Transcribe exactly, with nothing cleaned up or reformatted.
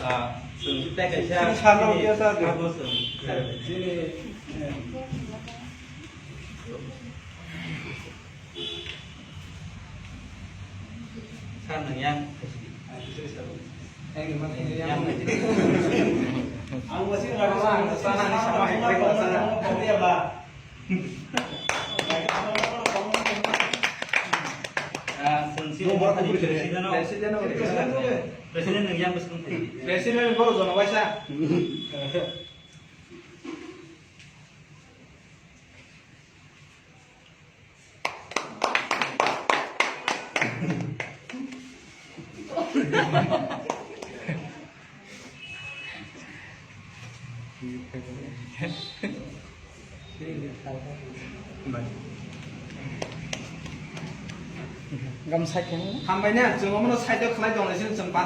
Ah, chwng tei kaisa chini sabo chwng. Chini, eh. Sir, nwng yang. Yang. Ang masih ragu sana ni sama hekre ko sana. Ah, sensei. President, president nwng yang bwswng. President ni borok jono waisa. Gam side khe. Hambai na, chwng omono side o khlai tong lai sini, chwng panda